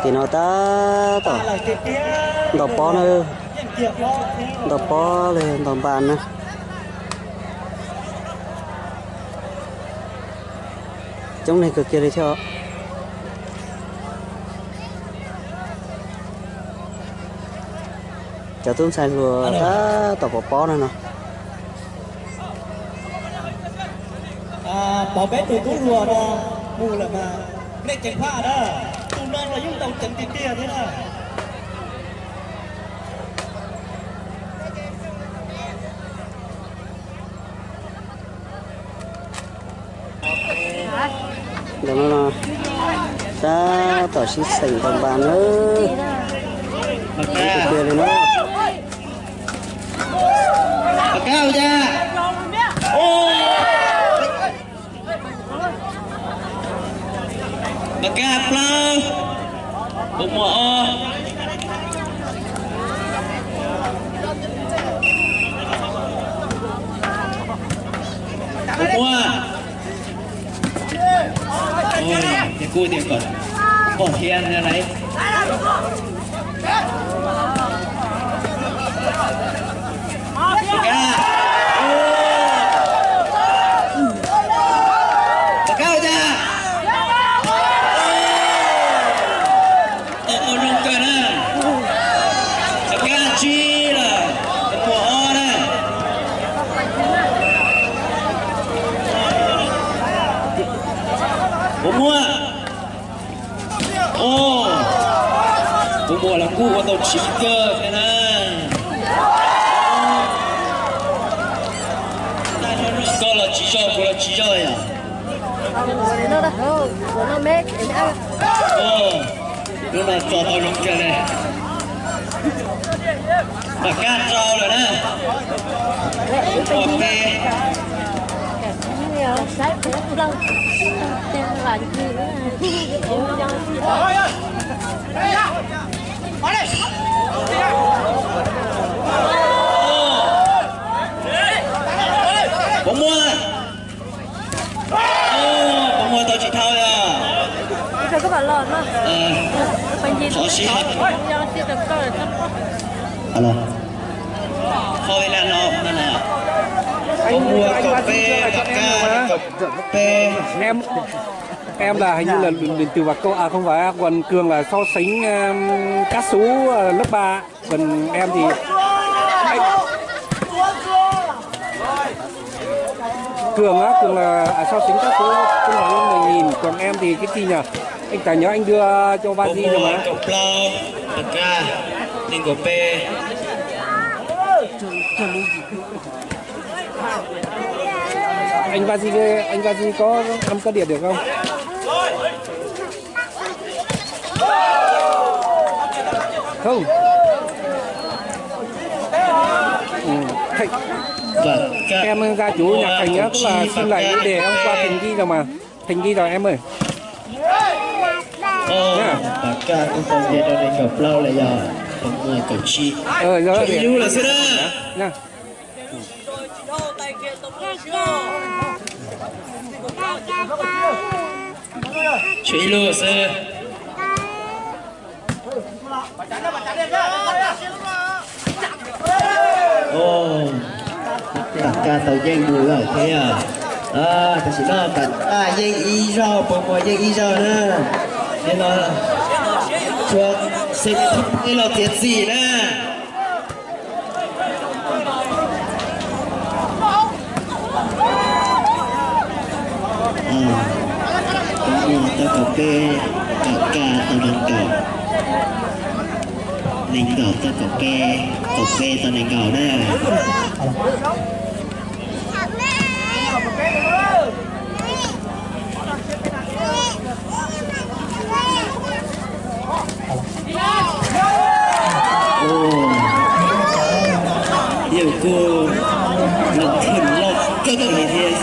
Ces no tab tom ntaus pob na, ntaus pob li ntaus npas na. Coob neeg kawg kiag li thiab. Cov tub ntxhais hluas tab tom pov pob na no. Pov peb tus tub hluas no mus lawm mas nej ceev faj na, tus no los yeej tau ceev tiag tiag thiab na. Ntawm no tab tom sib xeem ntaus npas na. Tiag li na. Pab Kab plaub, Pov Muas ob, Pov Muas. Ces kuj tias kom pom thiab na. Pab Kab, Pab Kab ua cas? Tau zoo kawg na. Pab Kab tsib lawm, Pov Muas ob na. Pov Muas. Pov Muas los kuj ua tau tsib kawg thiab na. Koj los tsib zaug, kuv los tsib zaug yom. Lub no tso tau zoo kawg li. Pab Kab rau lawm na. Ua peb. Pov Muas. Pov Muas tau tsis dhau yog. Qhov sib hais. Qhov vij laj no, Pov Muas kaum peb, Pab Kab kaum peb. Em là hình như là lượt từ và câu à không phải, còn Cường là so sánh các số lớp ba, còn em thì Cường á, Cường là à, so sánh các số trong vòng mười nghìn, còn em thì cái gì nhỉ? Anh Tài nhớ anh đưa cho Ba Di rồi mà. Kaum plaub, Pab Kab, nees nkaum peb. Anh Ba Di, anh Ba Di có ăn có điện được không? Không. Ừ. Thầy, em ra chủ nhạc Thành nhá, tức là xin lại để em qua Thành đi rồi mà. Thành đi rồi em ơi. Nha. Pab Kab kuj tau nce rau nees nkaum plaub lawm yog, Pov Muas kaum tsib. Ờ, rồi. Ib lub lawm xwb na. Nha. Tshuav ib lub xwb. Pab Kab tau yeej mus lawm thiab. Tam sim no Pab Kab yeej ib zaug, Pov Muas yeej ib zaug na. Li no tshuav xeem thib peb los txiav txim na. Pov Muas tau kaum peb, Pab Kab tau nees nkaum. Nees nkaum tau kaum peb, kaum peb tau nees nkaum na. Yawg kuj leej twg loj kawg li thiab.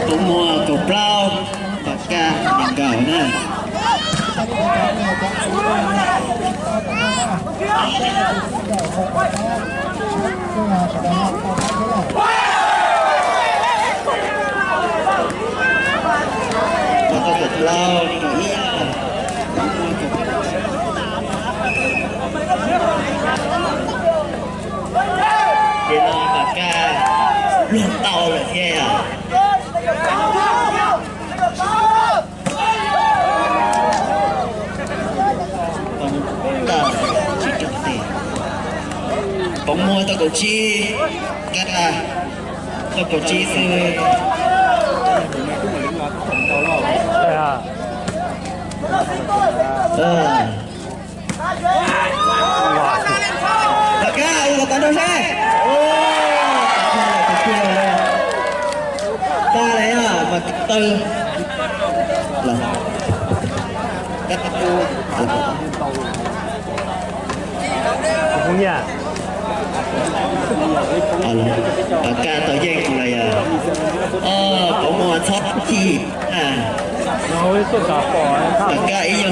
Pov Muas kaum plaub, Pab Kab nees nkaum na. Pab Kab kaum plaub, kaum ib. Ces no Pam Kaj luag tau lawm thiab yom. Tsis coob tes. Pov Muag tau kaum tsib, Kaj tau kaum tsib xwb. Pam Kaj ua kom tau nrog seb. Xa lawm mas taw. Pam Kaj tau yeej lawm yom. Pov Muag txhob chim. Pam Kaj ib